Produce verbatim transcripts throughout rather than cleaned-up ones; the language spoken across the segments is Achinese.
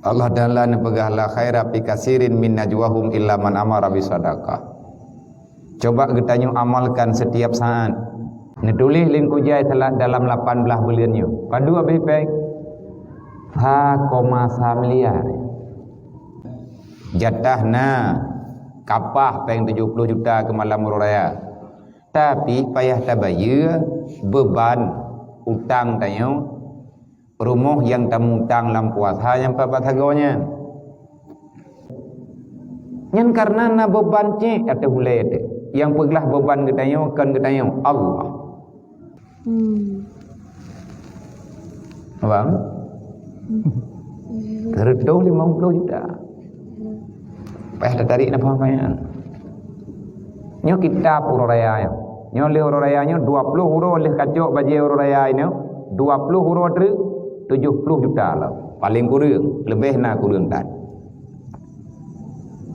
Allah Taala neupeugah, "La khaira fi katsirin min najwahum illa man amara bi sadaqah." Coba geutanyoe amalkan setiap saat. Neutuléh lingkujai salat dalam lapan blaih buleuen nyoe. Padub habéh péng? Sa koma sa miliar. Jatah na, kapah péng tujoh ploh juta keu malam uroe raya. Tapi payah tabayeue beuban utang tanyoe, rumoh nyang tamutang lam puasa nyang pat-pat sagoe nyan. Nyan kareuna na beuban cit ateueh ulée teuh. Nyang peuglah beuban geutanyoe kon geutanyoe, Allah. Hmm. Abang? Hmm. Seratus lima puluh juta. Payah tatarik nafas panjang. Nyoe kitab uroe raya nyoe. Nyoe lheueh uroe raya nyoe, dua ploh uroe lheueh kacok bajée uroe raya nyoe, dua ploh uroe treuk, tujoh ploh juta lah. Paléng kureueng, leubeh na kureueng that.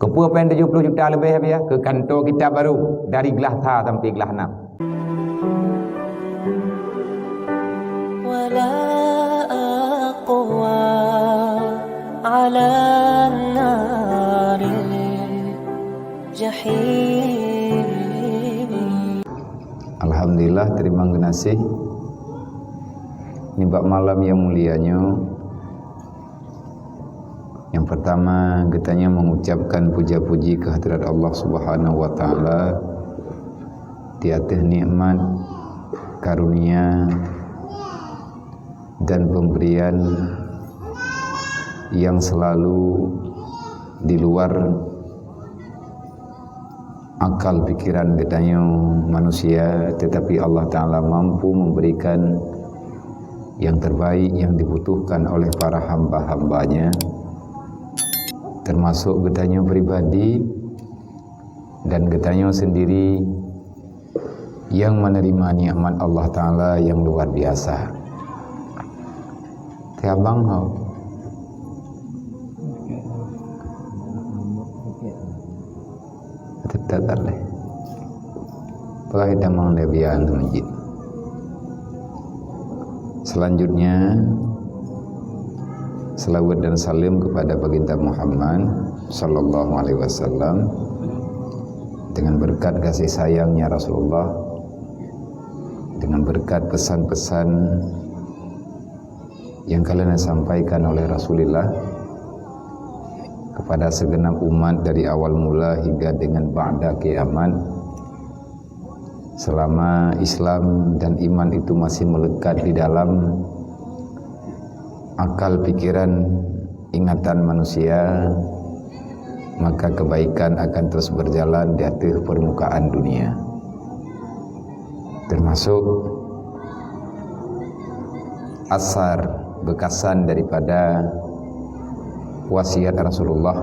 Keupeue péng tujoh ploh juta leubeh, Abiya? Keu kantô kitab barô, dari glaih sa sampoe glaih nam. ولا أقوى على النار الجحيم. Alhamdulillah, teurimong geunaséh nibak malam nyang mulia nyoe. Nyang pertama, geutanyoe mengucapkan puja-puji kehadirat Allah Subhanahu wa Taala di ateueh nikmat, karunia, dan pemberian yang selalu di luar akal pikiran geutanyoe manusia, tetapi Allah Taala mampu memberikan yang terbaik yang dibutuhkan oleh para hamba-hamba-Nya, termasuk geutanyoe pribadi dan geutanyoe sendiri yang menerima nikmat Allah Taala yang luar biasa. Tiabang hau. Tetap tak leh. Peugah hitamang lebihan masjid. Selanjutnya, selawat dan salam kepada Baginda Muhammad sallallahu alaihi wasallam. Dengan berkat kasih sayangnya Rasulullah, dengan berkat pesan-pesan yang kalian sampaikan oleh Rasulullah kepada segenap umat dari awal mula hingga dengan ba'da kiamat, selama Islam dan iman itu masih melekat di dalam akal pikiran, ingatan manusia, maka kebaikan akan terus berjalan di ateueh permukaan dunia. Termasuk asar, bekasan daripada wasiat Rasulullah.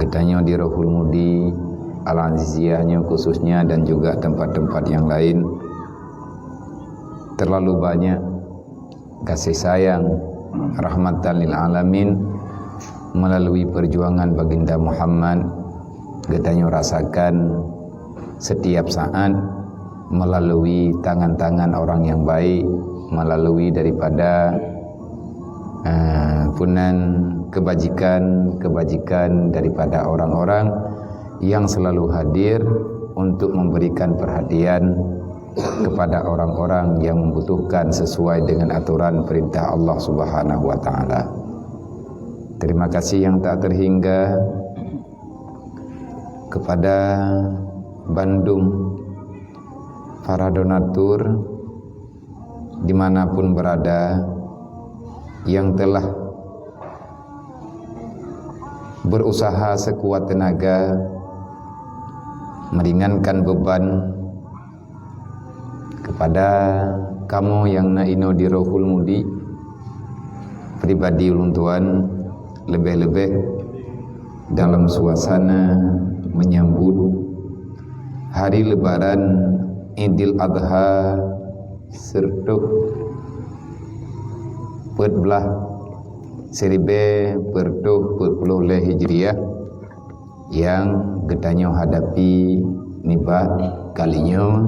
Geutanyoe di Rohul Mudi, Al-Aziziyah nyoe khususnya, dan juga tempat-tempat yang lain, terlalu banyak kasih sayang rahmatan lil alamin melalui perjuangan Baginda Muhammad geutanyoe rasakan setiap saat melalui tangan-tangan orang yang baik, melalui daripada, eh, punan kebajikan-kebajikan daripada orang-orang yang selalu hadir untuk memberikan perhatian kepada orang-orang yang membutuhkan sesuai dengan aturan perintah Allah Subhanahu wa Taala. Terima kasih yang tak terhingga kepada bandum para donatur dimanapun berada yang telah berusaha sekuat tenaga meringankan beban kepada kamoe nyang na inoe di Rohul Mudi, pribadi ulôn tuan, leubeh-leubeh dalam suasana menyambut hari Lebaran Idul Adha sireutoh peuet blaih, siribée peuet reutôh peuet ploh lhée Hijriah, nyang geutanyoe hadapi nibak kali nyoe,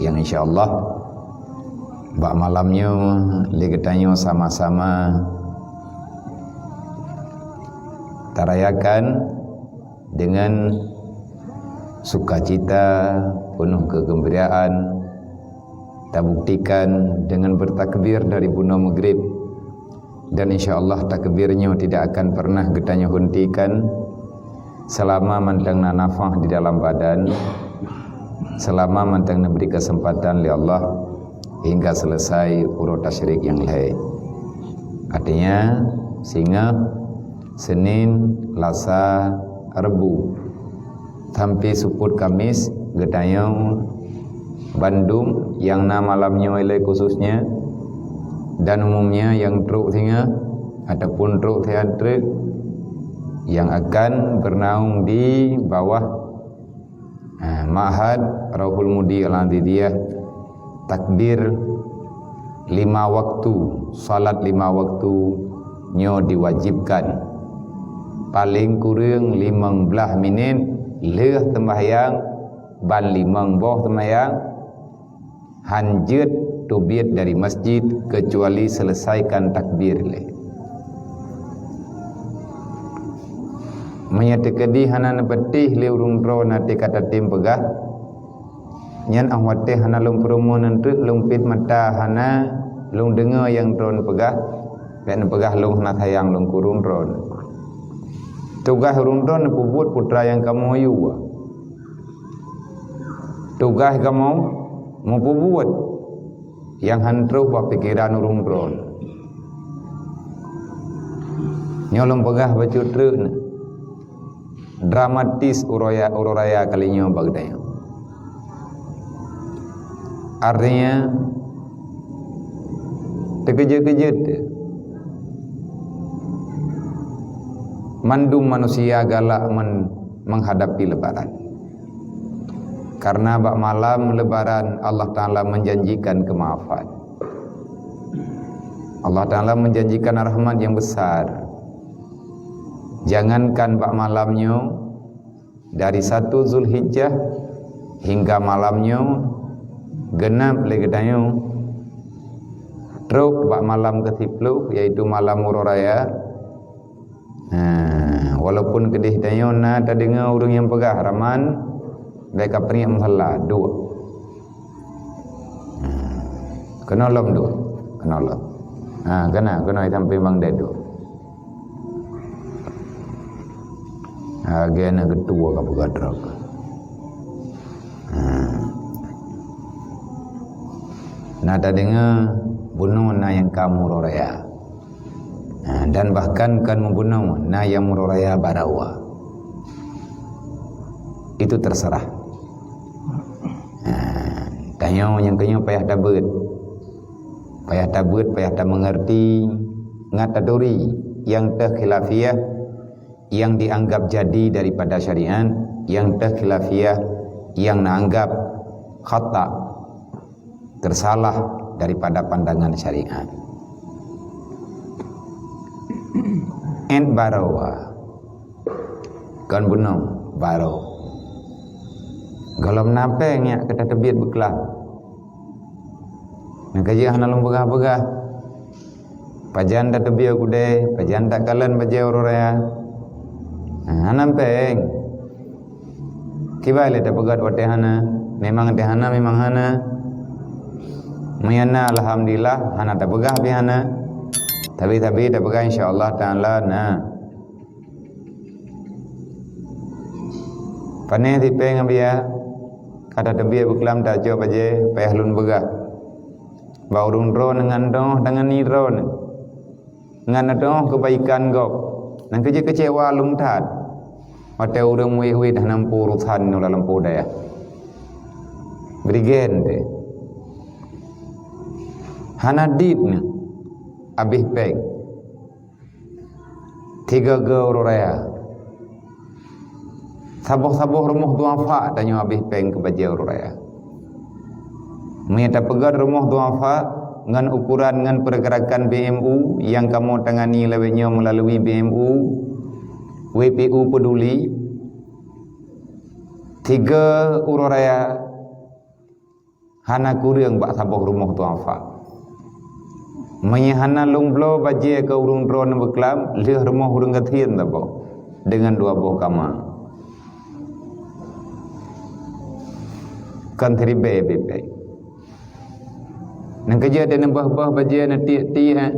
nyang insya Allah bak malam nyoe lé geutanyoe sama-sama tarayakan dengan sukacita, penuh kegembiraan, tabuktikan dengan bertakbir dari bunoe maghrib. Dan insya Allah takbir nyoe tidak akan pernah geutanyoe hentikan selama mantong na nafah di dalam badan, selama mantong neubri kesempatan lé Allah hingga selesai uroe tasyrik nyang lhée. Artinya, singoh, Senin, Lasa, Rebu, sampai seupôt Kamis, geutanyoe bandum nyang na malam nyoe ilée khususnya, dan umumnya nyang trok singoh ataupun trok siat treuk, nyang akan bernaung di bawah, ha, Ma'had Rauhul Mudi Al-Aziziyah, takbir lima waktu, salat lima waktu nyoe diwajibkan. Paléng kureueng limong blaih minét lheueh seumbahyang, ban limong boh seumbahyang, han jeuet teubiet dari masjid keucuali seuleusaikan takbir lé. Meunyoe teukeudi hana neupeuteh lé ureuëng droe na teuka tatem peugah, nyan óh watée hana lôn peurumoh nan treuk lôn piet mata hana lôn deungoe nyang droen peugah, bék neupeugah lôn hana sayang lôn keu ureuëng droen. Tugaih ureuëng droen neupeubuet peue nyang kamoe yue. Tugaih kamoe meupeubuet nyang han troh bak pikeran ureuëng droen. Nyoe lôn peugah bacut treuk na. Dramatis uroe raya, uroe raya kali nyoe bak geutanyoe. Artinya, teukeujeuet-keujeuet mandum manusia galak men-, menghadapi Lebaran. Karena bak malam Lebaran Allah Ta'ala menjanjikan kemaafan. Allah Ta'ala menjanjikan rahmat yang besar. Jangankan bak malam nyoe, dari satu Zulhijjah hingga malam nyoe, genap lé geutanyoe, trok bak malam keusiplôh, yaitu malam uroe raya. Nah, walaupun keudeh tanyoe na tadeungoe ureuëng nyang peugah raman, bék ka peuneuk meusalah, duek. Nah, keunoe lom duek, keunoe lom. Ha, keunoe, keunoe sampéng bang dadu. Lagée na geutuwoe ka peugah droe. Ha. Na tadeungoe bunoe na nyang ka meuuroe raya. Ha, dan bahkan kon meubunoe, na nyang meuuroe raya barawa. Itu terserah. Ha, tanyoe nyang keunyoe payah tabeuet. Payah tabeuet, payah tamengerti, ngat taturi nyang teuh khilafiyah, nyang dianggap jadi daripada syariat, nyang teuh khilafiyah, nyang na anggap khata, tersalah daripada pandangan syariat. Ét baroe, kon bunoe baroe. Gohlom na péng nyak keu tateubiet beuklam. Nyang ka jeuet hana lôn peugah-peugah. Pajan tateubiet kudée, pajan takalon bajée uroe raya. Hana péng. Kiban lé tapeugét watée hana, memang teuh hana, memang hana. Meunyo na, alhamdulillah, hana tapeugah pih hana. Tapi, tapi tapeugah insya Allah Ta'ala na. Pané sipéng Abiya, ka tateubiet beuklam tacok bajée, payah lôn peugah. Bak ureuëng droe ngon doh deungon nidroe. Ngon doh keubaikan gob, nyang keucewa lom that. Watée ureuëng muet-muet hana muphom urosan nyoe lam lampôh dayah. Brigen deh. Hana dit nyoe. Abéh péng. Tiga-tiga uroe raya. Saboh-saboh rumoh duafa tanyoe abéh péng keu bajée uroe raya. Meunyo tapeugét rumoh duafa ngon ukuran ngon pergerakan B M U nyang kamoe tangani lawét nyoe meulalu B M U, W P U Peduli, tiga uroe raya hana kureueng bak saboh rumoh duafa. Meunyo hana lôn bloe bajée keu ureuëng droe nyang beuklam, lheueh rumoh ureuëng gasien saboh. deungon dua boh kama. Kon siribèe bèe péng. Nyang keujeuet neuboh-boh bajèe, neutiek-tiek,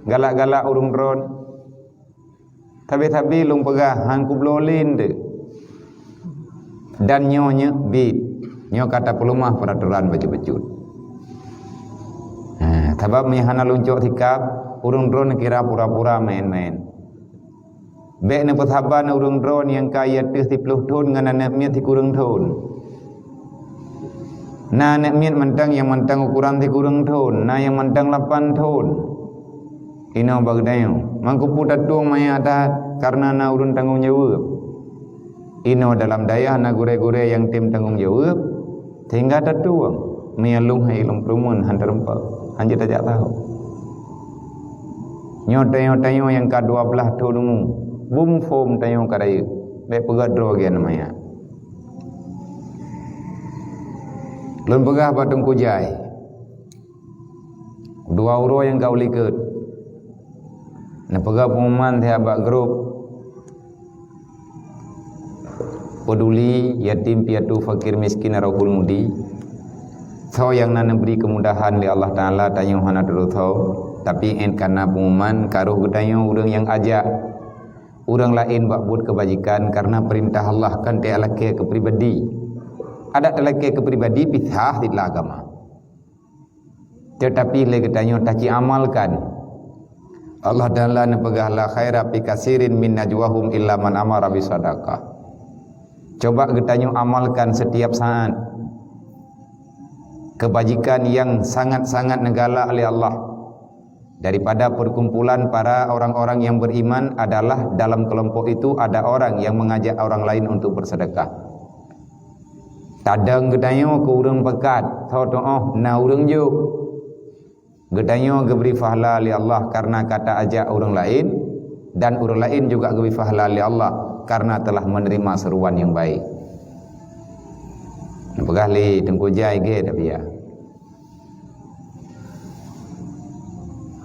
galak-galak ureuëng droen. Sabe-sabe lôn peugah, han kubloe lé teuh. Dan nyoe nyang biet, nyoe ka tapeuleumah peuratoran bacut-bacut. Ha, sabab meuhana lôn cok sikab, ureuëng droen kira pura-pura maén-maén. Bèk neupeusaba na ureuëng droen nyang ka ateueh siploh thon ngon aneuëk miet sikureueng thon. Na aneuëk miet mantong nyang mantong ukuran sikureueng thon, na nyang mantong lapan thon. Inoe bak geutanyoe, mangkeupeue tatueng manyak that kareuna na ureuëng tanggong jaweueb. Inoe dalam dayah na gurèe-gurèe nyang tem tanggong jaweueb, sehingga tatueng, meunyo lôn hai lôn peureumeun han teurumpok, han jeuet tajak saho. Nyoe tanyoe-tanyoe nyang ka dua blaih thon umu, beuphom tanyoe ka rayeuk, bèk peugah droe gèt manyak. Lôn peugah bak Teungku Jai, dua uroe nyang ka u likot, neupeugah pengumuman siat bak grup peduli yatim piatu fakir miskin Rohul Mudi. Soe nyang na neubri keumudahan lé Allah Taala, tanyoe hana teutusoe, tapi 'et ka na pengumuman ka roh geutanyoe ureuëng nyang ajak ureuëng laén bak buet keubajikan kareuna peurintah Allah, kon talakèe keu pribadi. Adak talakèe keu pribadi pih sah di dalam agama. Teutapi lé geutanyoe taci amalkan. Allah Taala neupeugah, "La khaira fi katsirin min najwahum illa man amara bisadaqah." Coba geutanyoe amalkan setiap saat keubajikan nyang sangat-sangat neugalak lé Allah. Daripada perkumpulan para orang-orang yang beriman adalah dalam kelompok itu ada orang yang mengajak orang lain untuk bersedekah. Tadong geutanyoe keu ureuëng peukat, soe tuoh na ureuëng jok. Geutanyoe geubri pahala lé Allah kareuna ka ta-ajak ureuëng laén, dan ureuëng laén juga geubri pahala lé Allah kareuna telah menerima seruan yang baik. Neupeugah lé Teungku Jai gèt, tapi ya.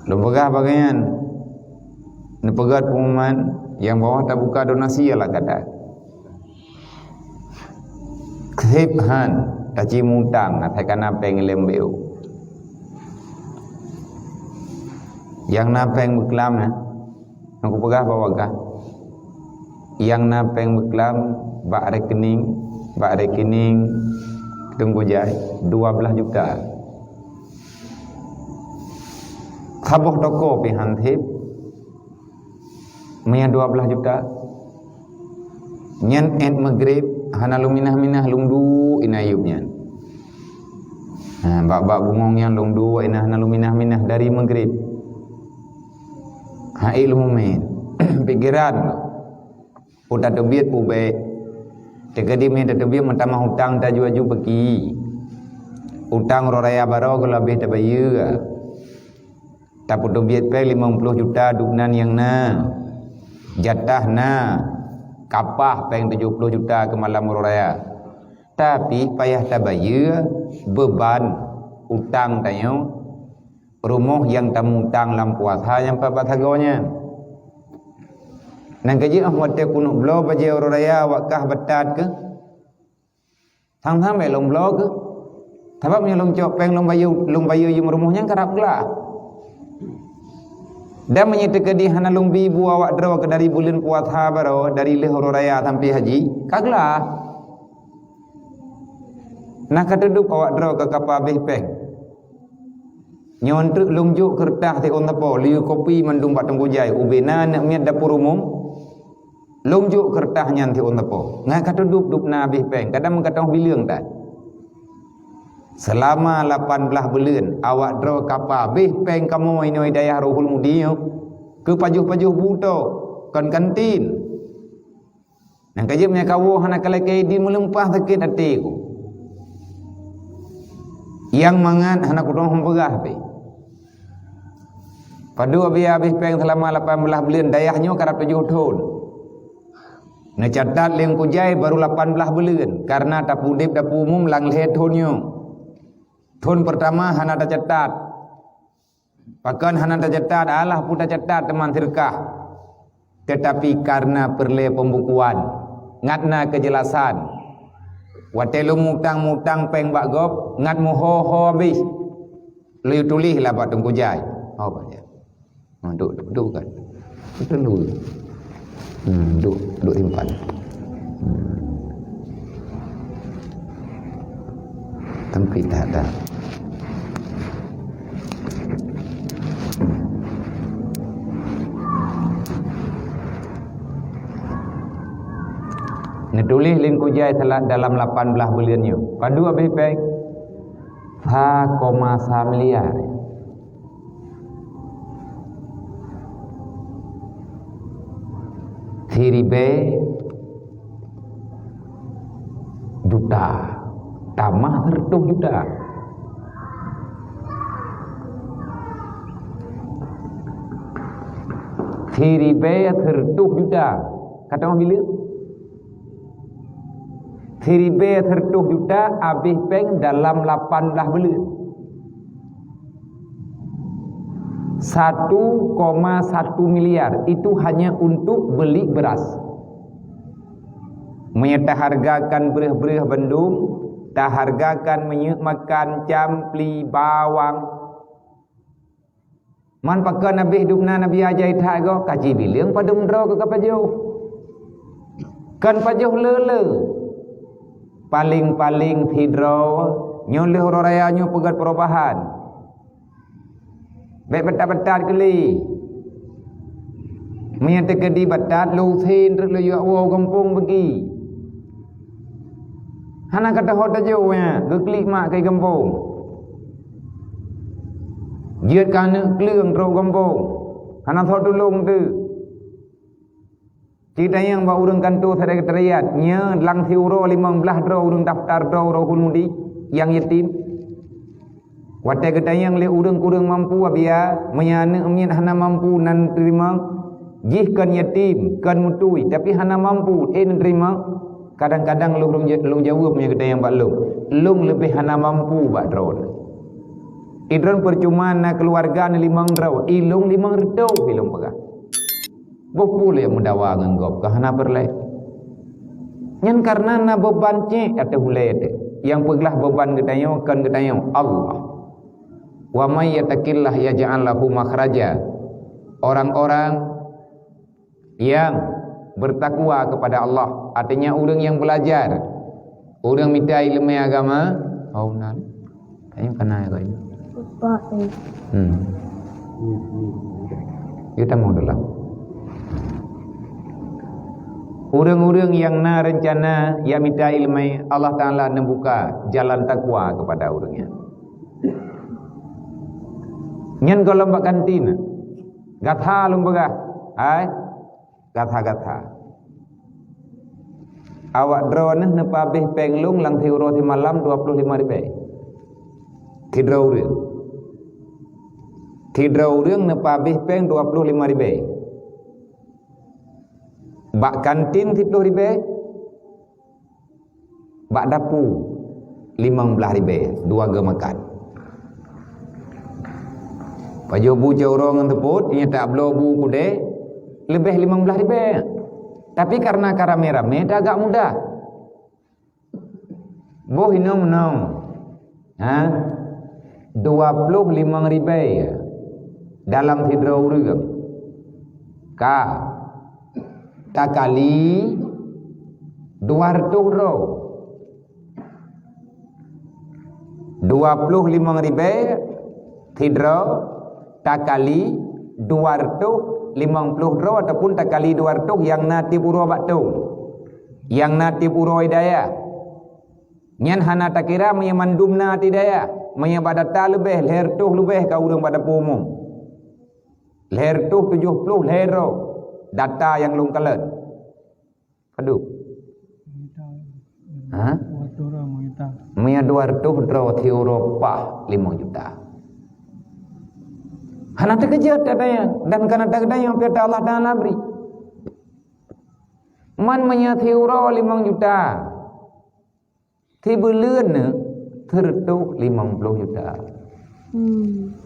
Lôn peugah bak gobnyan, neupeugah pengumuman nyang bawah tabuka donasi ialah gata. Seb han, taci mutang, asai ka na péng lhèe beu. Nyang na péng beuklam, na. Nyang kupeugah bak gata. Nyang na péng beuklam bak rekening, bak rekening Teungku Jai, dua blaih juta. Saboh toko pih han seb. Meunyo dua blaih juta. Nyan 'et meugreb hana lôn minah-minah, lôn duek inan yup nyan. Ha, bak-bak bungong nyan lôn duek inan, hana lôn minah-minah dari meugreb. Ha, ék lôn mumen. Pikiran. Peue tateubiet peue bèk. Teukeudi meunyo tateubiet meutamah utang, taju-aju peuki. Utang uroe raya baroe geulabeh tabayeue. Tapeuteubiet péng limong ploh juta dubnan nyang na. Jatah na. Kapah péng tujoh ploh juta keu malam uroe raya. Tapi payah tabayeue beuban utang tanyoe, rumoh nyang tamutang lam puasa nyang pat bak sagoe nyan. Nyang keujeuet watèe keuneuk bloe bajèe uroe raya awak kah beutat keuh. Sang-sang bèk lôn bloe keuh. Sabab meunyo lôn cok péng lôn bayeue, lôn bayeue yuem rumoh nyan karab glah. Dan meunyo teukeudi hana lôn bi bu awak droe keuh dari buleuen puasa baroe, dari lheueh uroe raya sampoe haji, ka glah. Na ka teudub awak droe keuh kapa abéh péng. Nyoe treuk lôn jok keureutah siôn sapo, lieu kopi mandum bak Teungku Jai, ubé na aneuk miet dapur umum. Lôn jok keureutah nyan siôn sapo. Ngat ka teudub-dub na abéh péng, kadang meukaton bileueng that. Seulama lapan blaih buleuen, awak droe kapa abéh péng kamoe inoe dayah Rohul Mudi nyoe, keu pajoh-pajoh bu tok, kon kantin. Nyang ka jeuet meunyo kawoe hana kalakèe idin, meuleumpah sakét até ku. Nyang mangat hana kutong hom peugah pih. Padub abéh-abéh péng seulama lapan blaih buleuen, dayah nyoe karab tujoh thon. Neucatat lé Teungku Jai baru lapan blaih buleuen, kareuna tapeudeb dapur umum lam lhèe thon nyoe. Thon peurtama hana tacatat. Pakon hana tacatat, alah peue tacatat teuma seudeukah. Teutapi kareuna peureulée peumbukuan, ngat na keujelasan. Watée lôn mutang-mutang péng bak gob, ngat meuho-ho habéh. Lôn tuléh lah bak Teungku Jai. Oh, bak dia. Ha, duk, duk, duk kan. Beutôi lu. Hmm, duk, duk simpan. Hmm. Tampik that dah. Neutuléh lé Teungku Jai salat dalam lapan blaih buleuen nyoe. Padub habéh péng? Sa koma sa miliar. Siribée juta, tamah sireutôh juta. Siribée sireutôh juta. Ka tamah bileueng? Siribée sireutôh juta habéh péng dalam lapan blaih buleuen. Satu koma satu miliar itu hanya untuk beli beras. Meunyoe tahargakan breueh-breueh bandum, tahargakan minyeuk makan, campli, bawang. Man pakon habéh dum na Nabi ajai that goe, ka jibileueng padum droe keu ka pajoh. Kon pajoh le-le. Paleng-paleng sidroe, nyoe lheueh uroe raya nyoe peugét perubahan. Bék batat-batat keulé. Meunyoe teukeudi batat, lôn usen treuk lôn yue woe gampông beugi. Hana ka teuhot tajok nyan, geuklik mak keu gampông. Jeuet keu aneuk kleueng trok gampông. Hana soe tulông teuk. Ci tanyong bak ureuëng kantô sekretariat, nyoe lam siuroe limong blaih droe ureuëng daftar droe Rohul Mudi nyang yatim. Watée geutanyong lé ureuëng kureueng mampu, abia, meunyoe aneuk miet hana mampu nan teurimong, jih kon yatim, kon mutui, tapi hana mampu, eh, neuteurimong. Kadang-kadang lôn, lôn jaweueb meunyoe geutanyong bak lôn, lôn leubeh hana mampu bak droe. Idroe percuma na keuluwarga neulimong droe, ilôn limong reutôh ilôn peugah. Boh peue lé meudawa ngon gob ka hana peureulée. Nyan kareuna na beuban cék ateueh ulée teuh. Nyang peuglah beuban geutanyoe kon geutanyoe, Allah. "Wa may yattaqillaha yaj'al lahu makhraja." Orang-orang yang bertakwa kepada Allah, artinya ureuëng yang belajar, ureuëng mita ileumé agama, oh, nan. Tanya kana ya kau ini. Lupa, eh. Hmm. Kita mau dalam. Ureuëng-ureuëng nyang na reuncana nyang mita ileumé, Allah Taala neubuka jalan takwa kepada ureuëng nyan. Nyan gohlom bak kantin. Gata lôn peugah, hai, gata-gata. Awak droeneuh neupabéh péng lôn lam siuroe simalam dua puluh lima ribée. Sidroe ureuëng. Sidroe ureuëng neupabéh péng dua puluh lima ribée. Bak kantin siploh ribée. Bak dapu limong blaih ribée, dua geumakan. Pajoh bu cot uroe ngon seupôt, nyan tabloe bu kudée, leubeh limong blaih ribée. Tapi kareuna ka ramé-ramé, ka agak mudah. Boh inong-inong, ha? Dua ploh limong ribée dalam sidroe ureuëng. Ka takali dua reutôh droe. Dua ploh limong ribée sidroe takali dua reutôh limong ploh droe ataupun takali dua reutôh nyang na tieb uroe bak thôn. Nyang na tieb uroe di dayah. Nyan hana takira meunyoe mandum na di dayah. Meunyoe bak data leubeh, lhée reutôh leubeh ka ureuëng bak dapu umum. Lhée reutôh tujoh ploh lhée droe data nyang lôn kalon. Padub? Ha? Meunyoe dua reutôh droe siuroe paih limong juta. Hana teukeujot ata nyan, dan ka na teukeudanyong peue Allah Taala bri. Man meunyoe siuroe limong juta, sibuleuen nyoe sireutôh limong ploh juta. Hmm.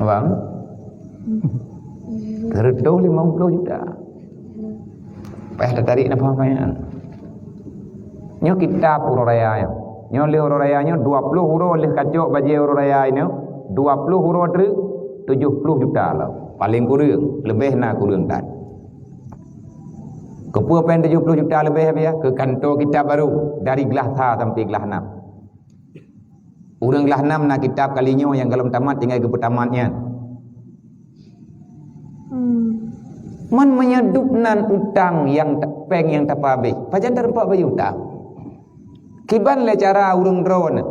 Abang? Hmm. Seratus lima puluh juta. Payah tatarik nafas panjang. Nyoe kitab uroe raya nyoe. Nyoe lheueh uroe raya nyoe dua puluh uroe lheueh kacok bajée uroe raya nyoe, dua puluh uroe treuk tujuh puluh juta lah. Paling kureueng, leubeh na kureueng that. Keupeue péng tujuh puluh juta leubeh, Abiya? Keu kantô kitab barô, dari glah sa sampoe glah nam. Ureuëng glah nam na kitab kali nyoe nyang golom tamat tinggai geupeutamat nyan. Hmm. Man meunyoe dub nan utang nyang ta-, péng nyang tapeuhabéh, pajan tareumpok bayeue utang? Kiban lé cara ureuëng droeneuh?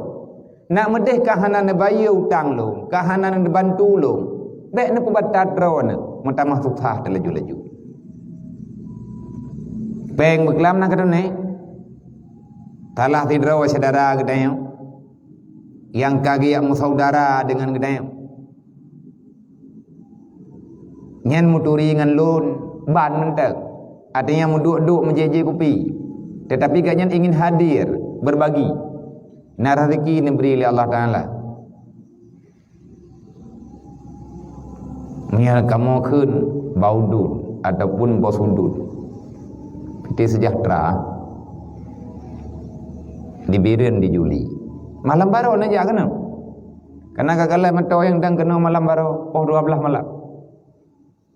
Nak meudeh ka hana neubayeue utang lôn, ka hana neubantu lôn, bék neupeubatat droeneuh meutamah susah teulaju-laju. Péng beuklam na keudroe, salah sidroe syedara geutanyoe nyang ka geujak meusaudara deungon geutanyoe. Nyan meuturi ngon lôn ban mantong. Artinya meuduek-duek meujék-jék kupi. Tetapi gobnyan ingin hadir, berbagi. Na rezeki neubri lé Allah Taala. Meunyoe kamoe kheun Baudun ataupun Bos Udun, Piti Sejahtera, di Bireuen di Juli. Malam baroe neujak keunoe. Karena gagalai meutoe nyang dang keunoe malam baroe, poh dua belas malam.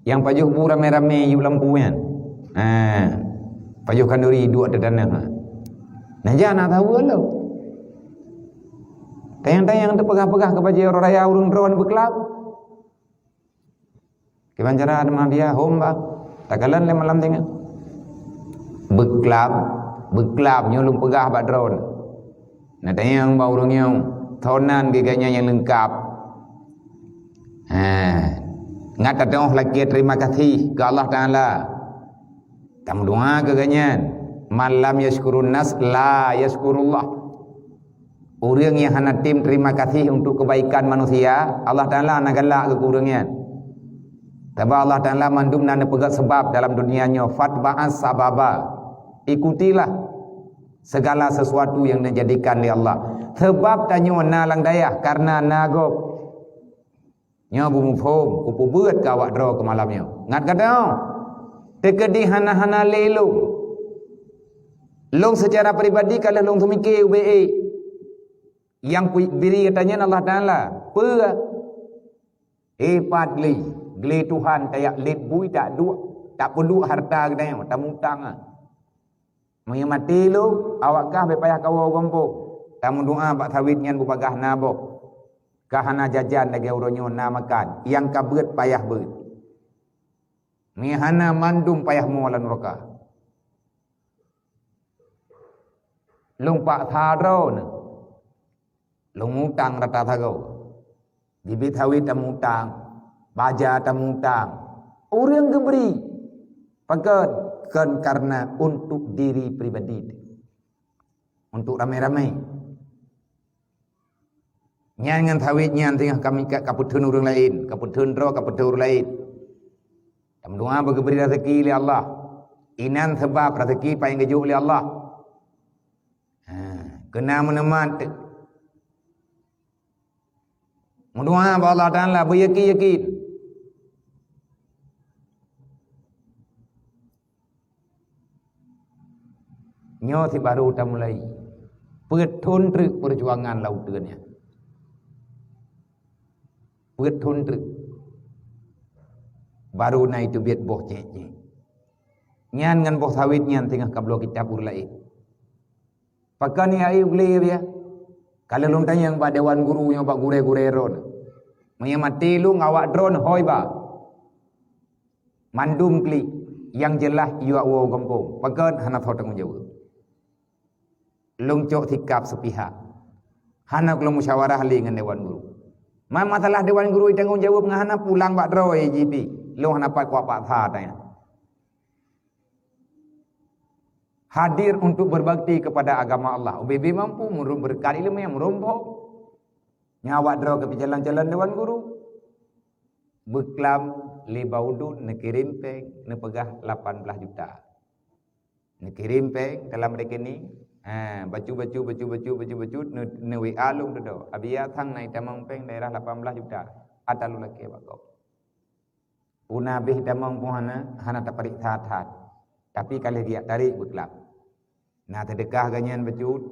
Nyang pajoh bu ramé-ramé yue lampu nyan. Ha. Pajoh khanduri duek ateueh tanoh. Nah, jak na tahu lo. Tayang-tayang teupeugah-peugah keu bajée uroe raya ureuëng droeneuh beuklam. Kiban cara teuma biya hom bah. Takalon lé malam teungoh. Beuklam, beuklam nyoe lôn peugah bak droeneuh. Na tanyong bak ureuëng nyoe, soe nan geuh gobnyan nyang leungkab. Ha. Ngat tateungoh lakée terima kasih keu Allah Taala. Tameudoa keu gobnyan. Man lam yashkurun nas la yashkurullah. Ureuëng nyang hana tem terima kasih untuk kebaikan manusia, Allah Taala hana galak keu ureuëng nyan. Sabab Allah Taala mandum na neupeugét seubab dalam dunia nyoe, fatba'as sababa. Ikutilah segala sesuatu yang dijadikan lé Allah. Seubab tanyoe na lam dayah karena na gob. Nyoe beumuphom, kupeubeuet keu awak droe keu malam nyoe. Ngat gata, teukeudi hana-hana lé lôn. Lôn seucara pribadi ka lheueh lôn seumiké ubé ék. Nyang kuibri gata nyan Allah Taala. Peue? Hebat lé, glé Tuhan tajak lét bui tak duek, tak peuduek harta geutanyoe, tamutang. Meunyoe maté lôn, awak kah bék payah kawoe u gampông. Tameudoa bak sawét nyan beubagaih na boh. Ka hana jajan lagée uroe nyoe na makan, nyang ka beuet payah beuet. Meunyoe hana mandum payah mo lam nuraka. Lôn paksa droeneuh. Lôn mutang rata sagoe. Bibit sawét tamutang, baja tamutang. Ureuëng geubri. Pakon? Kon karena untuk diri pribadi. Untuk ramé-ramé. Nyan ngon sawét nyan singoh kami ka, kapeutheun ureuëng laén, kapeutheun droe, kapeutheun ureuëng laén. Tameudoa beugeubri rezeki lé Allah. Inan seubab rezeki paléng geujok lé Allah. Ha, keuna meuneumat. Meudoa bak Allah Taala beuyakin-yakin. Nyoe sibaru tamulai. Peuet thon treuk peujuangan lam uteuen nyan. Peuet thon treuk. Baru na iteubiet boh cék-cék. Nyan ngon boh sawét nyan teungoh kabloe kitab ureuëng laén. Pakon ya ayu glé ya? Kalau lôn tanyong bak dewan guru nyoe bak gurée-gurée droen. Meunyoe maté lôn awak droen hôi ba. Mandum klik, nyang jeulaih iyue woe gampông. Pakon hana soe tanggong jaweueb. Lôn cok sikap seupihak. Hana lôn musyawarah lé ngon dewan guru. Ma masalah dewan guru tanggong jaweueb ngon hana pulang bak droe jih pih. Lôn hana pat kuat paksa tanya. Hadir untuk berbakti kepada agama Allah. Ubé-bé mampu meureumpok beureukat ileumé, meureumpok. Nyan awak droe keu peucalon-calon dewan guru. Beuklam lé Baudun neukirém péng, neupeugah lapan blaih juta. Neukirém péng dalam rekening, ha, bacut-bacut, bacut-bacut, bacut-bacut, neu-, neu-W A lôn dudoe. Abiya sang na itamong péng daerah lapan blaih juta. Ata lôn lakée bak gob. Una abéh tamong pun hana, hana taparéksa that. Tapi ka lheueh geujak tarek beuklam. Na seudeukah gobnyan bacut,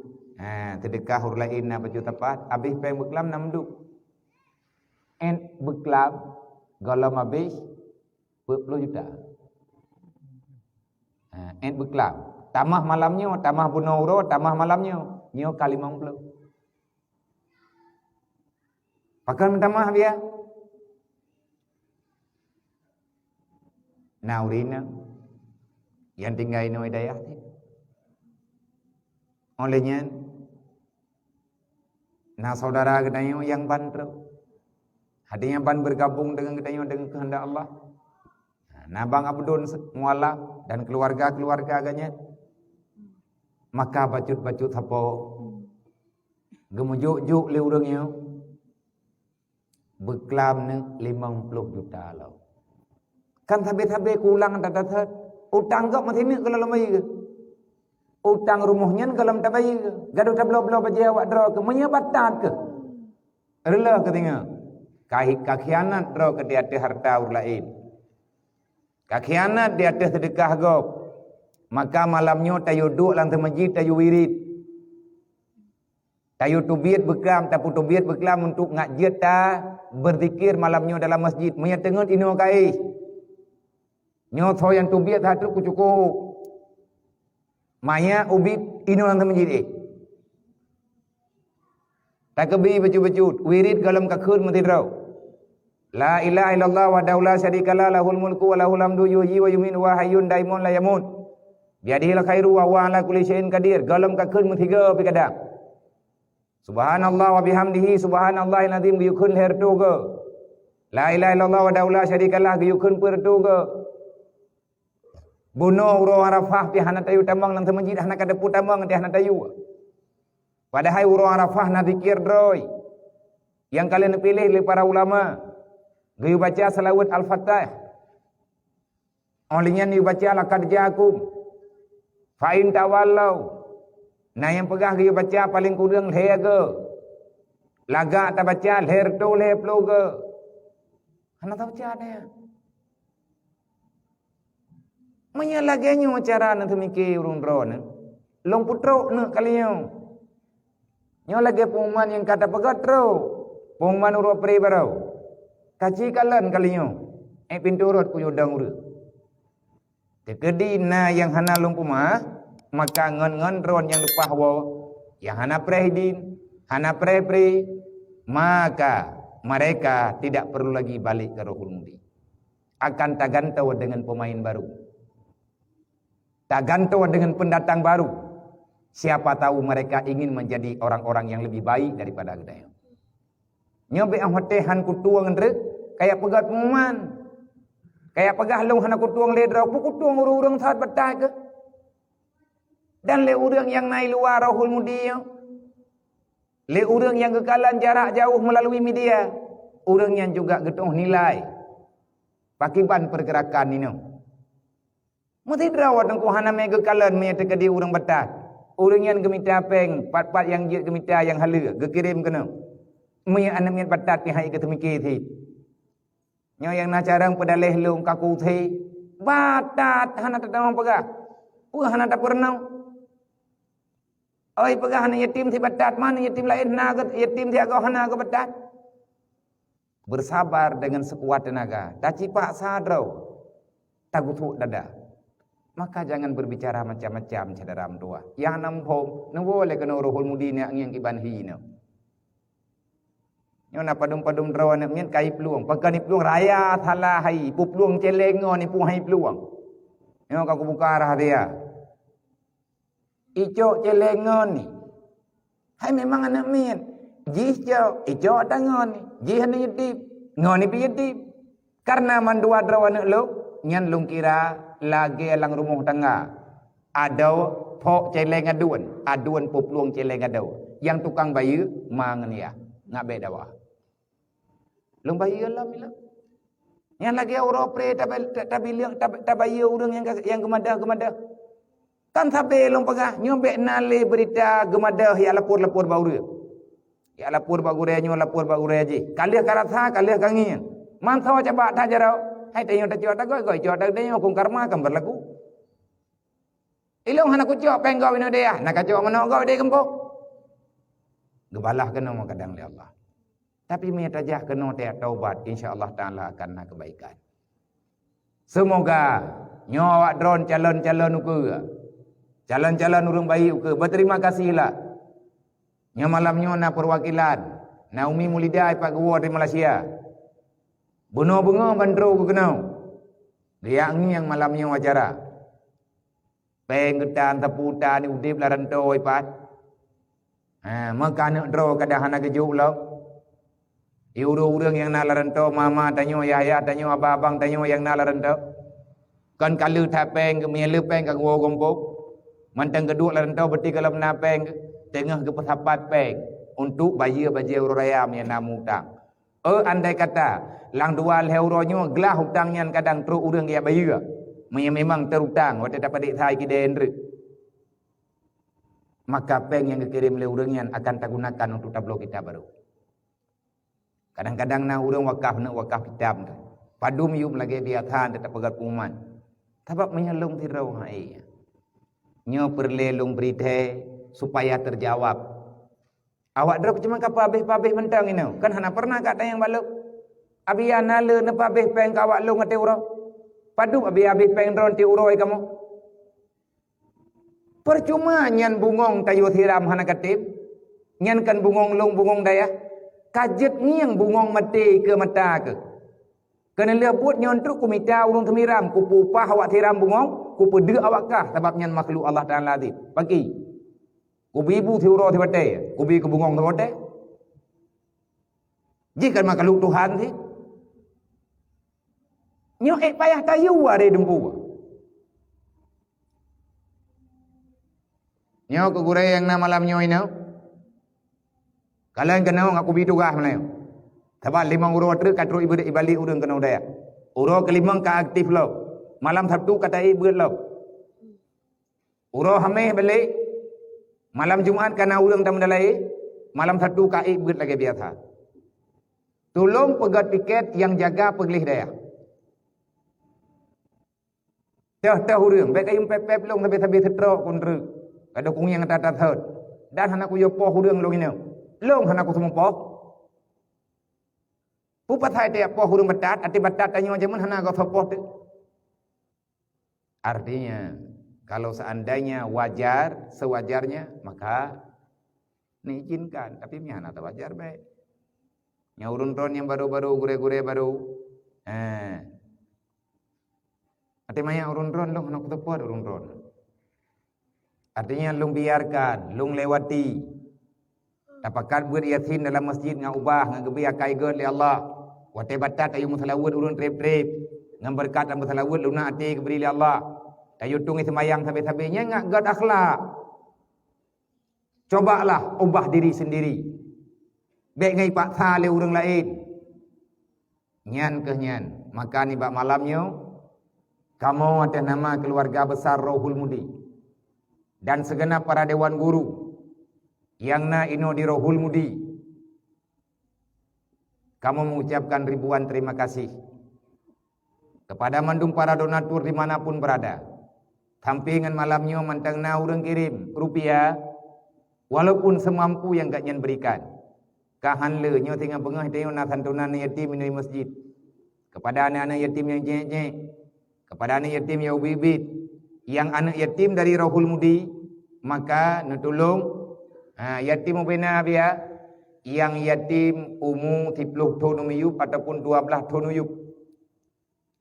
ha, seudeukah ureueng laén na bacut sapat, abéh péng beuklam na meuduek. Ét beuklam, gohlom abéh peuet ploh juta. Ha, ét beuklam. Tamah malam nyoe, tamah bunoe uroe, tamah malam nyoe. Nyoe ka limong ploh. Pakon meutamah biaya? Na ureueng inong nyang tinggai inoe dayah teuh. Óh lheueh nyan, na syedara geutanyoe nyang ban trok. Hati nyang ban bergabung deungon geutanyoe deungon keuheundak Allah. Na Bang Abdul Mualaf dan keuluwarga-keuluwarga geuh nyan. Maka bacut-bacut sapo geumeujuk-juk lé ureueng nyoe. Beuklam neuk limong ploh juta lom. Kan sabe-sabe kulang that-that. Utang gob meusineuk keu lom bayeue. Utang rumoh nyan gohlom tabayeue. Gadôh tabloe-bloe bajée awak droe keuh, meunyoe batat keuh. Reuloh keuh singoh. Ka hi-, ka khianat droe keuh di ateueh hareuta ureueng laén. Ka khianat di ateueh seudeukah gob. Maka malam nyoe tayue duek lam teumeujid, tayue wirit. Tayue teubiet beuklam, tapeuteubiet beuklam untuk ngat jeuet ta beuzikir malam nyoe dalam masjid. Meunyoe teungeut inoe ka éh. Nyoe soe nyang teubiet that trok kucukôh. Maya ubit inoe lam masjid éh. Takeubi bacut-bacut, wirit gohlom kakheun meusidroe. La ilaha illallah wahdahu la syarikalah, lahul mulku wa lahul hamdu, yuhyi wa yumitu wa hayyun daimun la yamut. Biyadihil khairu wa huwa ala kulli syai'in qadir. Gohlom kakheun meusigoe pih kadang. Subhanallah wa bihamdihi, subhanallahil azim, geuyue kheun lhèe reutôh goe. La ilaha illallah wahdahu la syarikalah, geuyue kheun peuet reutôh goe. Bunoe uroe Arafah pih hana tayue tamong lam teumeujid, hana ka teupeu tamong, hana tayue. Padahai uroe Arafah na zikir droe nyang ka lheueh neupiléh lé para ulama. Geuyue baca seulaweuet Al-Fatihah. Óh lheueh nyan neubaca laqad ja'akum. Fa in tawallau. Na nyang peugah geuyue baca paleng kureueng lhèe goe. Lagak tabaca lhèe reutôh lhèe ploh goe. Hana tabaca nyan. Meunyoe lagèe nyoe cara neuteumiké ureueng droeneuh, lôn peutrok neuk kali nyoe. Nyoe lagèe pengumuman nyang ka tapeugöt trok, pengumuman uroe pré barô. Kaci kalon kali nyoe, ék pintoe rot kuyue dong ureueng. Teukeudi na nyang hana lôn peumeu'ah, maka ngon-ngon droe nyang leupah woe, nyang hana preh idin, hana preh pré, maka mereka tidak perlu lagi balik ke Rohul Mudi. Akan tagantoe deungon peumaén barô. Tagantoe deungon peundatang barô. Siapa tahu mereka ingin menjadi orang-orang yang lebih baik daripada geutanyoe. Nyoe bèk watèe han kutueng treuk, kajak peugah pengumuman. Kajak peugah lôn hana kutueng lé droe, peu kutueng ureueng-ureueng sat batat keuh. Dan lé ureueng nyang na i luwa Rohul Mudi nyoe, lé ureueng nyang geukalon jarak jauh meulalu media, ureueng nyan juga geutu'oh nilai pakriban peurgeurakan inoe. Meusidroe teungku hana mé geukalon meunyoe teukeudi ureueng batat. Ureueng nyan geumita péng, pat-pat nyang jeuet geumita nyang haleue, geukirém keunoe. Meunyoe aneuk miet batat pih han geuteumiké cit. Nyoe nyang na carông peudaléh lôn kaku thé, batat hana tatamong peugah. Peue hana tapeurunoe? Oi peugah aneuk yatim sibatat, ma aneuk yatim laén hana geu-, yatim siagoe hana geubatat. Bersabar dengan sekuat tenaga. Tacipaksa droe, tagusuk dada. Maka jangan berbicara macam-macam, syedara meutuwah. Nyang na muphom, neuwoe lé keunoe Rohul Mudi nyak ngieng kiban hi nyoe. Nyoe na padum-padum droe aneuk miet ka iplueng. Pakon iplueng raya salah hai, iplueng céléng ngon ipu hai plueng. Nyoe ka kubuka rahsia. Icok céléng ngon ni. Hai memang aneuk miet. Jih cok, icok ata ngon ni. Jih aneuk yatim. Ngon ni pih yatim. Karena mandua droe aneuk lôn, nyan lôn kira lagèe lam rumoh tangga. Adoe phok céléng aduen, aduen peuplueng céléng adoe. Nyang tukang bayeue ma ngon yah, ngat bèk dawa. Lôn bayeue lom ilôn. Nyan lagèe uroe pré tabe-, ta-, tabileung, ta-, tabayeue ureueng nyang ka, nyang geumadah-geumadah. Kan sabe lôn peugah, nyoe bèk na lé beurita geumadah jak lapor-lapor bak ureueng. Jak lapor bak gurèe nyoe, lapor bak gurèe jih. Ka lheueh ka rasa, ka lheueh ka ngieng. Mantong cabak that jaroe, Hai tanyoe tacok tagoe-goe, cok tanyoe huköm karma kan berlaku. Ilong hana kucok péng gob inoe dayah, na kacok manok gob di gampông. Geubalah keunoe kadang lé Allah. Tapi meunyo tajak keunoe tajak taubat, insya Allah Taala akan na kebaikan. Semoga nyoe awak droen calon-calon ukeue, calon-calon ureuëng baik ukeue, berterima kasihlah. Nyoe malam nyoe na perwakilan, na Umi Mulida ipat geuwoe dari Malaysia. Bunoe beungoh ban trok keunoe. Geujak ngieng malam nyoe acara. Péng geutan, sapu tan, udeb lam rantô ipat. Ha, meuka aneuk droe kadang hana geujok lom. Di ureuëng-ureuëng nyang na lam rantô, mama tanyoe, yah-yah tanyoe, abang-abang tanyoe nyang na lam rantô. Kon ka le that péng, meunyo le péng ka geuwoe gampông. Mantong geuduek lam rantô, beuti gohlom na péng, teungoh geupeusapat péng untuk bayeue bajée uroe raya meunyo na mutang. Eu, andai kata, lam dua lhée uroe nyoe glah utang nyan kadang trok ureuëng geujak bayeue, meunyo memang terutang watée tapadek sai kidée nreuek, maka péng nyang geukirém lé ureuëng nyan akan tagunakan untuk tabloe kitab barô. Kadang-kadang na ureuëng wakaf, neuk wakaf kitab tu. Padum yuem lagée biasa teutab peugét pengumuman. Sabab meunyo lôn sidroe hai. Nyoe peureulée lôn bri thée supaya terjawab. Awak droe cuma ka peuhabéh-peuhabéh mantong inoe, kan hana pernah ka tanyong bak lôn. Abi ya na le neupeuhabéh péng keu awak lôn ateueh uroe. Padub abi habéh péng droen ateueh uroe kamoe. Percuma nyan bungong tayue siram hana katem. Nyan kan bungong lôn, bungong dayah. Ka jeuet ngieng bungong maté keu mata keuh. Keuneulheueh buet nyoe trok kumita ureuëng seumiram, kupeuupah awak siram bungong, kupeudeuek awak kah, sabab nyan makhluk Allah Taala azim. Paki. Kubi bu siuroe sibatée, kubi keu bungong sibatée. Jih kan makhluk Tuhan sih. Nyoe ék payah tayue aré dumpeue. Nyoe keu gurée nyang na malam nyoe inoe. Kalon keunoe ngaku bi tugaih meunyoe. Sabab limong uroe treuk ka trok ibe-, ibalik ureuëng keunoe dayah. Uroe keulimong ka aktif lom. Malam Sabtu ka taék beuet lom. Uroe Haméh balek, malam Jumat ka na ureuëng tameudalai, malam Sabtu ka ék beuet lagée biasa. Tulông peugét piket nyang jaga peugleh dayah. Teuh-teuh ureuëng, bék kayue pép-pép lông sabe-sabe seutrok keu treuk. Ka dukung nyang that-that thot. Dan hana kuyoe poh ureuëng lông inong. Lông hana kuseumeupoh. Peue pasai tajak poh ureuëng batat, até batat tanyoe jameun hana gosoe poh teuk. Artinya, kalau seandainya wajar, sewajarnya, maka niizinkan. Tapi meuhana tawajar baik. Nyang ureuëng droen nyang baru-baru, gurée-gurée baru. Eh. Até maya ureuëng droen lông hana kuteupot ureuëng droen. Artinya, lông biarkan, lông lewati. Tapakat beuet Yasin dalam masjid ngon ubah ngon geubri akai gét lé Allah. Watée batat tayue meuseulaweuet ureuëng treb-treb, ngon beureukat dan meuseulaweuet lunak até geubri lé Allah. Tayue tueng seumayang sabe-sabe nyan ngon gét akhlak. Cobalah ubah diri sendiri. Bék ngai paksa lé ureuëng laén. Nyan keuh nyan, maka nibak malam nyoe, kamoe atas nama keuluwarga besar Rohul Mudi dan seugenap para dewan guru nyang na inoe di Rohul Mudi, kamoe mengucapkan ribuan terima kasih kepada mandum para donatur di mana pun berada. Sampai ngon malam nyoe mantong na ureuëng kirém rupiah, walaupun semampu nyang gobnyan berikan. Ka han le nyoe singoh beungoh tanyoe na santunan yatim inoe masjid. Kepada aneuk-aneuk yatim nyang jeuet-jeuet, kepada aneuk yatim nyang ubit-ubit, nyang aneuk yatim dari Rohul Mudi, maka neutulông, ha, yatim ubena biya, nyang yatim umu siploh thon miyup ataupun dua blaih thon miyup.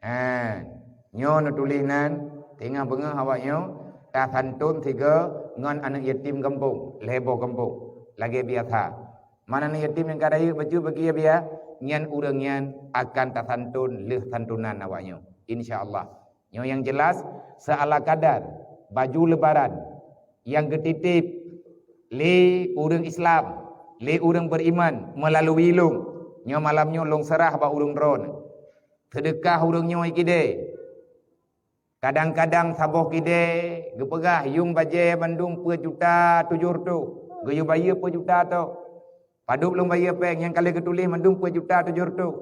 Ha, nyoe neutuléh nan, singoh beungoh awak nyoe tasantun sigoe ngon aneuk yatim gampông, lhée boh gampông, lagée biasa. Man aneuk yatim nyang ka rayeuk bacut bagi biya, nyan ureuëng nyan akan tasantun lheueh santunan awak nyoe, insya Allah. Nyoe nyang jelas, seala kadar baju lebaran nyang geutitip lé ureuëng Islam, lé ureuëng beriman melalui lông, nyoe malam nyoe lông seurah bak ureuëng droen. Seudeukah ureuëng nyoe kidée. Kadang-kadang saboh kidée geupeugah yuem bajée mandum peuet juta tujoh reutôh, geuyue bayeue peuet juta tok. Padub lôn bayeue péng nyang ka lheueh geutuléh mandum peuet juta tujoh reutôh.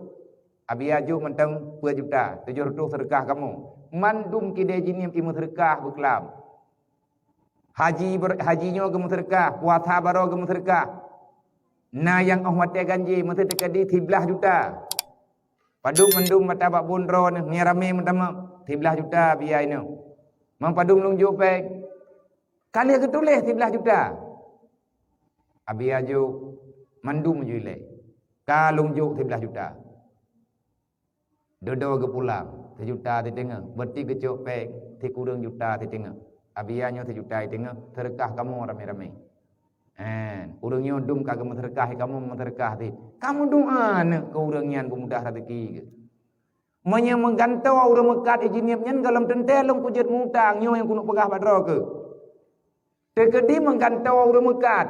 Abi ajok mantong peuet juta, tujoh reutôh seudeukah kamoe. Mandum kidai jihnyan imeuseudeukah beuklam. Haji ber-, haji nyoe geumeuseudeukah, puasa baroe geumeuseudeukah. Na nyang óh watée ganjé meuteukadi siblaih juta. Padub mandum mata bak bun droe nyoe, ngieng ramé meutamong, siblaih juta biaya nyoe. Mang padum lôn jok péng. Ka lheueh geutuléh siblaih juta. Abi ajok mandum ju ilée. Ka lôn jok siblaih juta. Dudoe geupulang, sijuta siteungoh, beurati geucok péng sikureueng juta siteungoh. Abi nyoe sijuta siteungoh, seudeukah kamoe ramé-ramé. Hen, ureuëng nyoe dum ka geumeuseudeukah, kamoe meuseudeukah cit. Kamoe doa neuk keu ureuëng nyan peumudah raseuki geuh. Meunyoe meugantoe ureuëng meukat jihnyan nyan gohlom teuntée lôn kujeuet mutang, nyoe nyang keuneuk peugah bak droe keuh. Teukeudi meugantoe ureuëng meukat,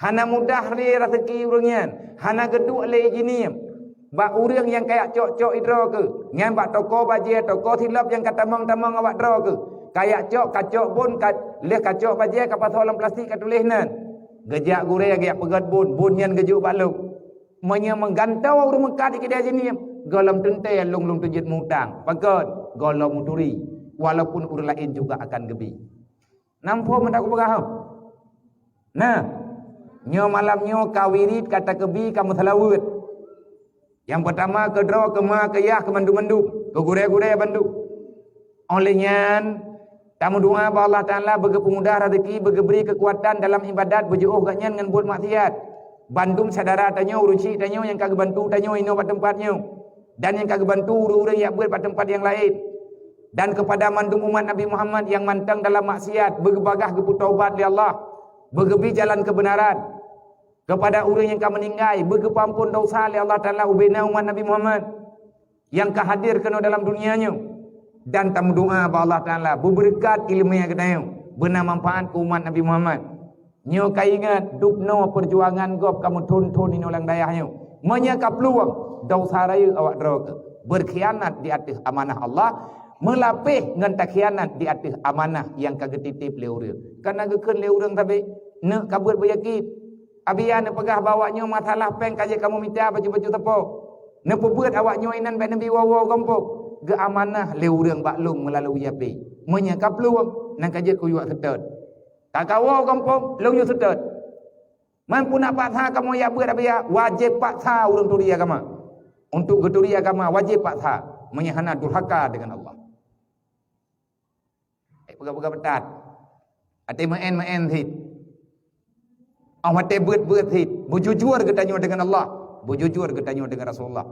hana mudah lé raseuki ureuëng nyan, hana geuduek lé jihnyan. Bak ureuëng nyang kajak cok-cok sidroe keuh, nyan bak toko bajée, toko silop nyang ka tamong-tamong awak droe keuh. Kajak cok, kacok bun, ka, lheueh kacok bajée kapasoe lam plastik katuléh nan. Geujak gurée geujak peugét bun, bun nyan geujok bak lôn. Meunyoe meugantoe ureuëng meukat di kidai jihnyan, gohlom teuntée lôn, lôn teujeuet mutang. Pakon? Gohlom meuturi, walaupun ureuëng laén juga akan geubi. Nampak meunan kupeugah? Nah, nyoe malam nyoe ka wirit, ka takeubi, ka meuseulaweuet. Nyang peutama keu droe, keu ma, keu yah, keu mandum-mandum, keu gurée-gurée bandum. Óh lheueh nyan, tameudoa bak Allah Taala beugeupeumudah raseuki, beugeubri keukuatan dalam iébadat, beujiôh gobnyan ngon buet maksiat. Bandum syedara tanyoe, ureuëng syiek tanyoe nyang ka geubantu tanyoe inoe bak teumpat nyoe, dan nyang ka geubantu ureuëng-ureuëng jak beuet bak teumpat nyang laén. Dan keupada mandum umat Nabi Muhammad nyang mantong dalam maksiat, beugeubagaih geupeutaubat lé Allah, beugeubi jalan keubeunaran. Keupada ureuëng nyang ka meuninggai, beugeupeuamphon desya lé Allah Taala ubena umat Nabi Muhammad nyang ka hadir keunoe dalam dunia nyoe. Dan tameudoa bak Allah Taala beubeureukat iéleumé geutanyoe, beuna manfaat keu umat Nabi Muhammad. Nyoe ka ingat, dubnoe peujuangan gob ka meuthon-thon inoe lam dayah nyoe. Meunyoe ka plueng, desya rayeuk awak droe keuh, beurkhianat di ateueh amanah Allah, meulapéh ngon takhianat di ateueh amanah nyang ka geutitép lé ureuëng. Kana geukheun lé ureuëng sabe, neuk ka beuet beuyakét. Abi nyan neupeugah bak awak nyoe masalah péng ka jeuet kamoe mita bacut-bacut sapo. Neupeubuet awak nyoe inan bék neubi woe-woe gampông. Geuamanah lé ureuëng bak lôn meulalu H P. Meunyoe ka plueng, nyan ka jeuet kuyue seutôt. Ka kawoe gampông, lôn yue seutôt. Man puna paksa kamoe jak beuet, abi nyan, wajéb paksa ureuëng turi agama. Untuk geuturi agama, wajéb paksa. Meunyoe hana durhaka deungon Allah. Eh, peugah-peugah beutat. Até meu'en-meu'en cit. Óh watée beuet-beuet cit. Beujujur geutanyoe deungon Allah. Beujujur geutanyoe deungon Rasulullah.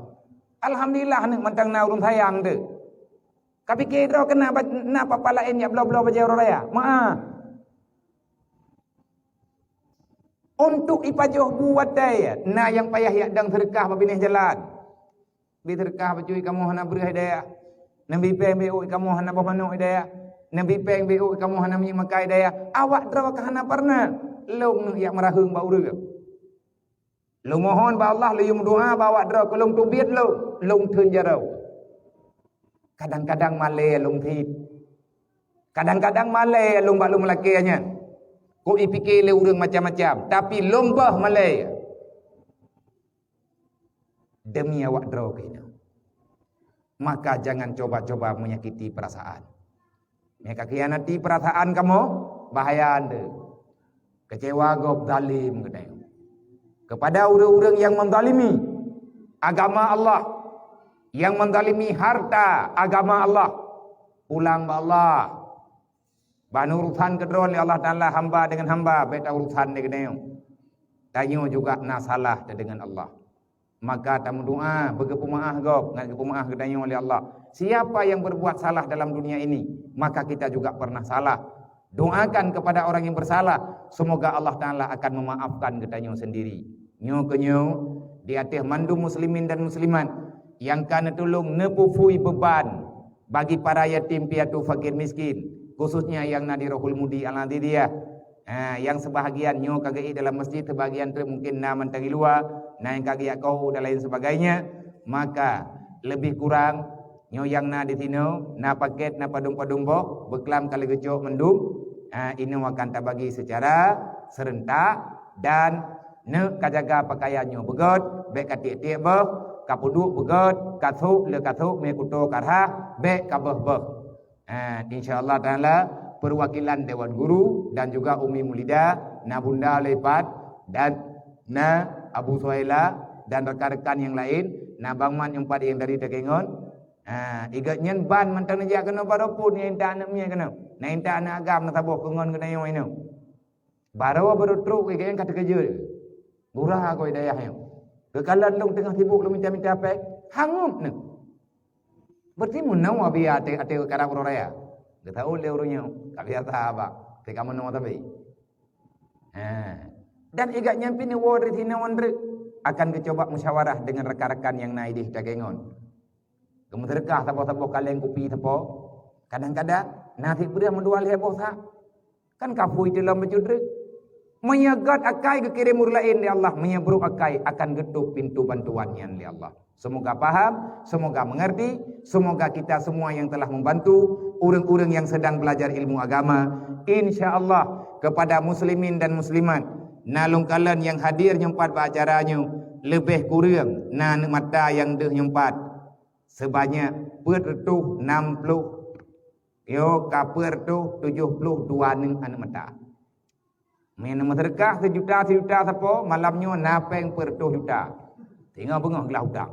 Alhamdulillah, aneuk mantong na ureuëng sayang teuh. Ka pike droe keunan ba-, na papa laén jak bloe-bloe bajée uroe raya. Meu'ah. Untuk ipajoh bu watée, na nyang payah jak dong seudeukah bak binéh jalan. Bi seudeukah bacut kamoe hana breueh di dayah. Neubi péng bi ôk kamoe hana boh manok di dayah. Neubi péng bi ôk kamoe hana minyeuk makai di dayah. Awak droe ka hana peureunah. Lôn neuk jak meuraheueng bak ureuëng. Lôn mohon bak Allah, lôn yue meudoa bak awak droe, keu lôn teubiet lôn, lôn theun jaroe. Kadang-kadang malée lôn cit. Kadang-kadang malée lôn bak lôn meulakée nyan. Kok ipike lé ureuëng macam-macam, tapi lôn boh malée. Demi awak droe keuh nyoe. Maka jangan coba-coba menyakiti perasaan. Meunyoe ka khianati perasaan kamoe, bahaya teuh. Keucewa gob zalim geutanyoe. Keupada ureuëng-ureuëng nyang menzalimi agama Allah, nyang menzalimi harta agama Allah, pulang bak Allah. Bah neuurusan keudroe lé Allah Taala hamba deungon hamba, bék taurusan lé geutanyoe. Tanyoe juga na salah teuh deungon Allah. Maka tameudoa beugeupeumaáh gob ngon geupeumaáh geutanyoe lé Allah. Siapa yang berbuat salah dalam dunia ini, maka kita juga pernah salah. Doakan kepada orang yang bersalah, semoga Allah Taala akan memaafkan geutanyoe sendiri. Nyoe keuh nyoe, di ateueh mandum muslimin dan muslimat nyang ka neutulông neupeuphui beuban bagi para yatim piatu fakir miskin, khususnya nyang na di Rohul Mudi Al-Adidiyah. Ha, nyang seubahagian nyoe ka geuék dalam masjid, seubahagian treuk mungkin na mantong di luwa, na nyang ka geujak keu dan lain sebagainya. Maka, leubeh kurang, nyoe nyang na di sinoe, na pakét, na padum-padum boh, beuklam ka lheueh geucok mandum. Ha, inoe akan tabagi secara serentak dan neuk ka jaga pakaian nyoe beugöt, bék ka tiek-tiek boh, ka peuduek beugét, ka sôk le ka sôk, mé kuto ka rhah, bék ka beuh-beuh. Ha, insya Allah Taala, perwakilan Dewan Guru dan juga Umi Mulidah, na Bunda Lepat, dan na Abu Suhaila, dan rekan-rekan nyang laén, na Bang Mat nyang pat nyang dari Takengon. Ha, igat nyan ban mantong neujak keunoe baroe phôn nyang intat aneuk miet keunoe. Na intat aneuk agam na saboh keu ngon keunoe nyoe inoe. Baroe baru trok igat nyan ka teukeujot. Gura keu dayah nyoe. Geukalon lôn teungoh sibuk lôn minta-minta péng, hangup neuh. Berarti meunoe abi até, até karab uroe raya. Geutaôt lé ureuëng nyoe, ka biasa bak, teuka meunoe tabi. Ha. Dan igat nyan pih neuwoe dari sinoe ngon treuk akan geucoba musyawarah dengan rekan-rekan nyang na idéh Takengon. Geumeuseudeukah saboh-saboh kaleng kupi sapo. Kadang-kadang na sipeureueh meudua lhée boh sa. Kan ka phui teulom bacut treuk. Meunyoe gét akai geukirém ureuëng laén lé Allah, meunyoe brok akai akan geutôp pintoe bantuan nyan lé Allah. Semoga paham, semoga mengerti, semoga kita semua yang telah membantu ureuëng-ureuëng yang sedang belajar ilmu agama, insya Allah kepada muslimin dan muslimat, na lôn kalon nyang hadir nyoe pat bak acara nyoe, leubeh kureueng na aneuk mata nyang deuh nyoe pat sebanyak peuet reutôh nam ploh. Yo ka peuet reutôh tujoh ploh dua nyoe aneuk mata. Meunyoe meuseudeukah sijuta, sijuta sapo, malam nyoe na péng peuet reutôh juta. Singoh beungoh glah utang.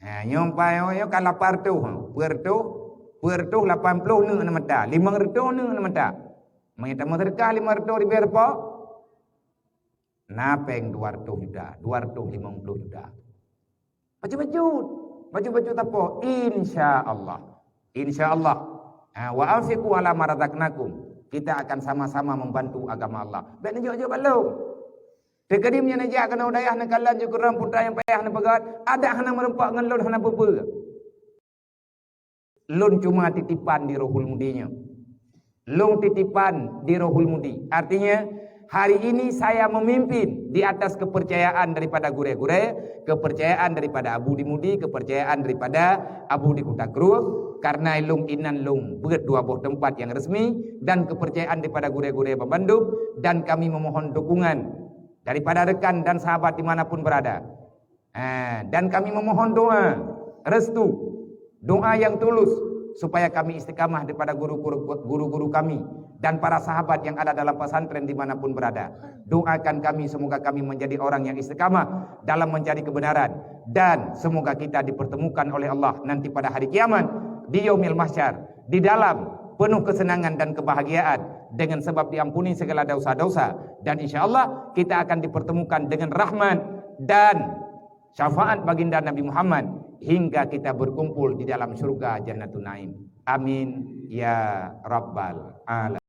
Ha, nyoe pai nyoe ka lapan reutôh, peuet reutôh, peuet reutôh lapan ploh nyoe aneuk mata, limong reutôh nyoe aneuk mata. Meunyoe tameuseudeukah limong reutôh ribée sapo, na péng dua reutôh juta, dua reutôh limong ploh juta. Bacut-bacut. Bacut-bacut sapo? Insya Allah. Insya Allah. Ha, wa anfiqu ala ma razaqnakum. Kita akan sama-sama membantu agama Allah. Bék neujok-jok bak lôn. Teukeudi meunyoe neujak keunoe dayah neukalon jeuet keudroe putra nyang payah neupeugét, adak hana meureumpok ngon lôn hana peue-peue. Lôn cuma titipan di Rohul Mudi nyoe. Lôn titipan di Rohul Mudi. Artinya, hari ini saya memimpin di atas kepercayaan daripada gurée-gurée, kepercayaan daripada Abu di Mudi, kepercayaan daripada Abu di Kuta Krueng, karena lôn inan lôn beuet dua boh teumpat nyang resmi, dan kepercayaan daripada gurée-gurée bandum, dan kami memohon dukungan daripada rekan dan sahabat di mana pun berada. Eh, dan kami memohon doa, restu, doa yang tulus, supaya kami istiqamah daripada guru-guru, guru-guru kami dan para sahabat yang ada dalam pesantren di mana pun berada. Doakan kami, semoga kami menjadi orang yang istiqamah dalam mencari kebenaran, dan semoga kita dipertemukan oleh Allah nanti pada hari kiamat di Yaumil Mahsyar di dalam penuh kesenangan dan kebahagiaan dengan sebab diampuni segala dosa-dosa, dan insya Allah kita akan dipertemukan dengan rahmat dan syafaat baginda Nabi Muhammad hingga kita berkumpul di dalam syurga Jannatun Naim. Amin ya rabbal alamin.